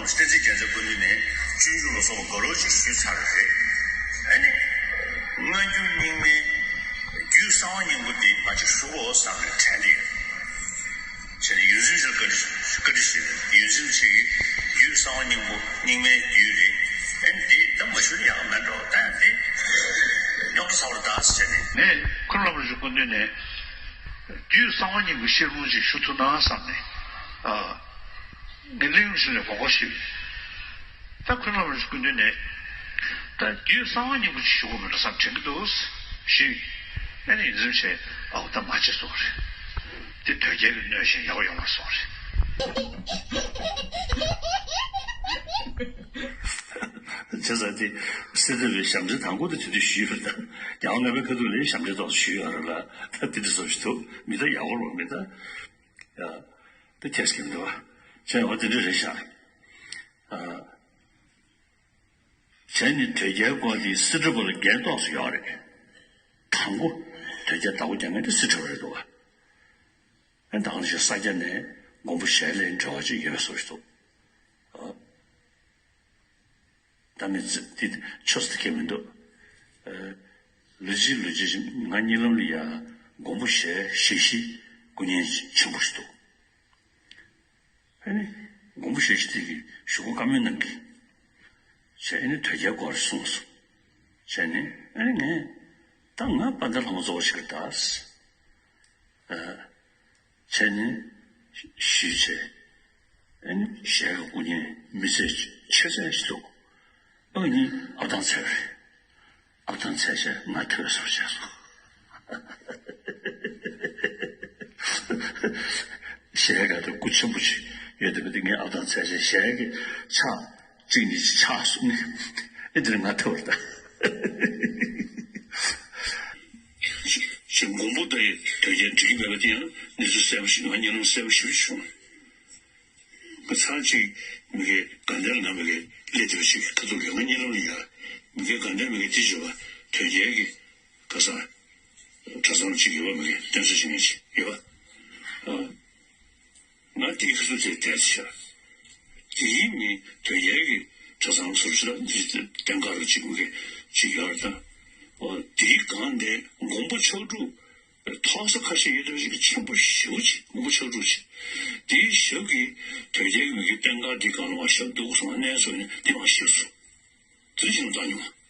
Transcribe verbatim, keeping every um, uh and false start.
བསྟན་འཛིན་རྒྱལ་མཚན་སྐུ་མདུན་ནས་སྤྱོད་འཇུག་ལ་སོགས་པ་དགའ་རབ་ཅིག་ཞུས་ཚར་བ་རེད། ཨ་ནི། སྔ་འགྱུར་རྙིང་མའི་རྒྱུད་གསང་བ་སྙིང་པོ་འདི་ང་ཅིག་ཞུ་དགོས་བསམ་ནས་དྲན་བསྡད་ཡོད། བྱས་ནས་ཡོངས་འཛིན་ཆེར་བཀའ་འདྲི་བཀའ་འདྲི་ཞུས་པས། ཡོངས་འཛིན་ཆེ་གིས་རྒྱུད་གསང་བ་སྙིང་པོ་རྙིང་མའི་རྒྱུད་རེད། ཨ་ནི་འདི་ད་མ་ཞུ་ན་ཡག་མེད་འགྲོ། ད་ཡང་འདི་རྙོག་དྲ་ཚ་བོར་གདའ་ཟེར་བྱས་ནས། ངས་ཁོང་རྣམ་པ་ཚོའི་སྐུ་མདུན་ནས་རྒྱུད་གསང་བ་སྙིང་པོའི་བཤད་ལུང་ཅིག་ཞུ་ཐུབ་ན་བསམ་ནས། ཨ། ངས་གླེང་རིམ་ཞུས་ནས་དགོངས་པ་ཞུས། ད་ཁོང་རྣམ་པ་ཚོའི་སྐུ་མདུན་ནས། ད་རྒྱུད་གསང་བ་སྙིང་པོ་ཅིག་ཞུ་དགོས་མིན་འགྲོ་བསམ་དྲན་གྱི་འདུག་ཞུས། ཨ་ནི་ཡོངས་འཛིན་ཆེ། ཨའོ་ད་མ་བྱེད་སོང་རེད། དེ་དོལ་རྒྱལ་གྱི་གནོད་ཤིང་ཡག་པོ་ཡོང་མ་སོང་རེད། བྱས་ཙང་དེ་སྲིད་ཐར་པའི་ཞབས་འདྲེན་དང་པོ་དེ་དེ་དུས་ཞུས་པ་རེད། ད་རྒྱལ་བ་ལྔ་པའི་ཁ་ཐུག་ལ་ཞབས་འདྲེན་ཏོག་ཙམ་ཞུས་ཡོད་རེད་ལ། ད་དེ་འདྲ་བཟོ་ཞིག་འདུག་མི་ད་ཡག་པོ་རོགས་མི་ད། ཡ། ད་ཁྱེད་ཀྱིས་འདུག་བ། བྱས་ཡོང་བ་དེ་འདྲ་རེད་ཤག་ཨ། བྱས་ནས་དོལ་རྒྱལ་སྐོར་དེ་སྲིད་ཐར་པ་ལ་འགན་ཏོག་ཙམ་ཡོད་རེད། དང་པོ་དོལ་རྒྱལ་བདག་པོ་རྒྱག་མཁན་དེ་སྲིད་ཐར་པ་རེད་འདུག་བ། ཨ་ནི་ད་གང་ཞིག་ས་སྐྱ་ནས་མགོན་པོ་ཞལ་ལས་འབྲེལ་བ་ཅིག་ཡོད་པའི་བཟོ་ཞིག་འདུག་ཨ། ད་ངས་ཙི་དེ་ཆོས་ཟེར་མཁན་མི་འདུག་ཨ། ལོ་གཅིག་ལོ་གཅིག་ང་གཉིད་ལམ་ལ་ཡ་མགོན་པོ་ཞལ་ཞལ་བཞི་སྐུ་བརྙན་ཆེན་པོ་ཞིག་འདུག་ཨ་ནི། མགོན་པོ་ཞལ་བཞི་དེ་གི་བཞུགས་སྒར་བཀའ་མོལ་གནང་གི། བྱས་ཨ་ནི་དོལ་རྒྱལ་སྐོར་གསུངས་སོང་། བྱས་ནས་ཨ་ནི་ངས། ད་ང་དཔལ་ལྡན་ལྷ་མོ་རྫོགས་ཤིག་གི་ད། ཨ། བྱས་ནས་ཞུས་བྱས། ཨ་ནི་ཞལ་གྱི་སྐུ་བརྙན་མི་ཚད་ཆེ་ཚད་ཞིག་འདུག་ཨ་ནི་ཨབ་ཐང་ཚད་རེད། ཨབ་ཐང་ཚད་བྱས་ང་ཐོས་སོ་བྱས་སོང་། ཞལ་ག་དུ་སྐུ་ཆེན་པོ་ཞིག་ཡོད་དེ་མི་དེ་ངའི་ཨབ་ཐང་ཚད་བྱས་ཞལ་གྱི་ཕྱག་གཅིག་ནས་ཕྱག་གསུམ་ནས་ཨེ་འདིར་ང་ཐོས་པ་རེད་ད། ཞེས་མགོན་པོ་དང་དོལ་རྒྱལ་འགྲིག་གི་མེད་པ་དེ་ཡང་གནས་ཚུལ་གསལ་པོ་ཞིག་ང་གཉིད་ལམ་གསལ་པོ་ཞིག་བྱུང་། ང་ཚར་གཅིག་མི་དགེ་དགའ་ལྡན་ནང་མི་དགེ་སླེབས་བསྡད་པ་ཞིག་ཁ་ཐུག་ལ་ང་གཉིད་ལམ་ལ་ཡ། མི་དགེ་དགའ་ལྡན་མི་དགེ་དེ་བརྗོད་པ་དོལ་རྒྱལ་གྱི་ག་ས་གྲྭ་ཚང་གཅིག་ཡོད་པ་མི་དགེ་བསྟེན་གསོལ་བྱེད་མཁན་ཅིག་ཡོད་པ། ང་དེའི་ཁ་ཐུག་དེ་བལྟས་ཤག་དེའི་མི་དོལ་རྒྱལ་གྱི་གྲྭ་ཚང་ཟུར་ཞིག་ལ་འདི་བསྟན་སྒར་རུ་གཅིག་མི་དགེ་གཅིག་ཡོད་རེད་ད། དེའི་སྒང་དེ་མགོན་པོ་ཕྱག་དྲུག་ཐོག་ས་ཁ་ཤས་ཡོད་དུས་ཅིག་ཆེན་པོ་ཞེ་པོ་ཅིག་མགོན་པོ་ཕྱག་དྲུག་ཅིག་དེའི་ཞབས་ཀྱི་དོལ་རྒྱལ་གྱི་མི་གི་རྟེན་ཁང་དེ་སྒང་ལ་མར་ཞབས་འདུག་སོང་ན་གནས་སོང་ནས་དེ་མར་ཞིག་སོང་། དེ་བཞིན་བཏང་མྱོང་